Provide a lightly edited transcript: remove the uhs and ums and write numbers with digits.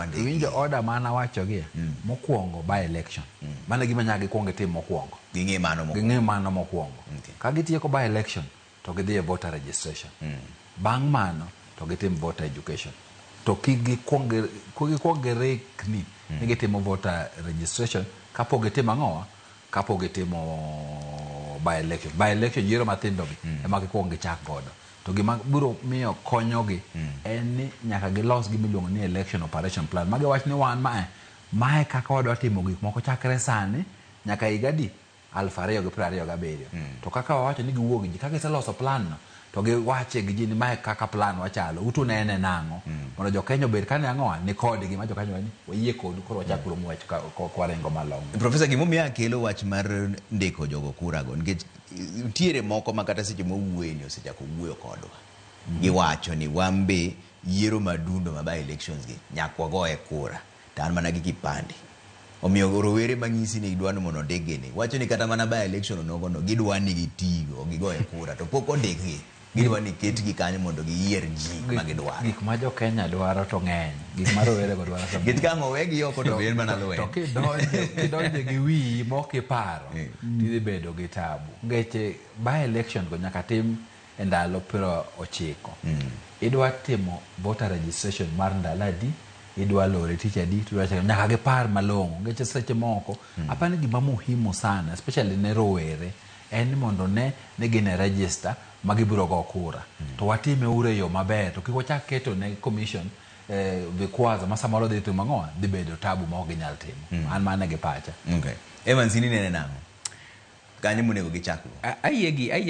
idwa ndiki. Iwinjo order mana wachogie mokwongo by election. Mano e gima nyaka gikwong gitim mokwongo. Ging'e mano mokwongo. Ging'e mano mokwongo. Ka gitieko by election to gidhi e voter registration. Bang' mano to gitim voter education. To kik gikwong kik gikwong girikni ni gitimo voter registration kapok gitimo ang'owa? Kapok gitimo by election. By election yiero mathindo gi ema gikwong gichak godo. To gima biro miyo konyogi en ni nyaka gilos gima iluongo ni election operation plan. Ma giwach ni wan mae, mae kaka wadwa timo gik moko chakre sani nyaka higa adi? 2027. To kaka wawacho ni giwuo gi ji, ka giseloso plan no, to giwache gi ji ni mae kaka plan wachalo, utu nene nang'o? Mondo jo Kenya obed kane ang'owa, ni kodgi, ma jo Kenya ni wayie kodu, koro wachak uru ng'wech ka kwaringo malong'o. Profesa, gimomiyo akelo wach mar ndiko jogo kurago nikech nitiere moko ma kata seche mwawuoye ni osechako wuoyo kodwa. Giwacho ni wan be yiero madundo ma by elections gi nyaka wagoye kura to an mana gi kipande. Omiyo rowere manyisi ni gidwa ni mondo ondikgi ni wacho ni kata mana by election onogo no gidwa ni gitigo gigoye kura to pok ondikgi. Gidwa ni ketgi kanyo mondo giyier ji ma gidwaro. Gik ma jo Kenya dwaro to ng'eny. Gik ma rowere go dwaro to ng'eny. Nikech ka ang' owegi oko to en mana lweny. To kidonjo gi wiyi mok iparo, tidhi bedo gi tabu. Ngeche by election go nyaka tim e ndalo 90. Idwa timo voter registration mar ndalo adi? Idwa lore tich adi? Tidwa chako nyaka gipar malong'o. Ngeche seche moko apani gima muhimu sana especially ne rowere en ni mondo ne ni gin e register ma gibiro go kura. To watime uru e yo maber to kik wachak keto ne commission vikwazo ma samoro dhi timo ang'o? Dhi bedo tabu ma ok ginyal timo. An mano e gi pacha. Okay. Evans in inene nang'o? Kanyo monego gichak go. Ayie gi ayie.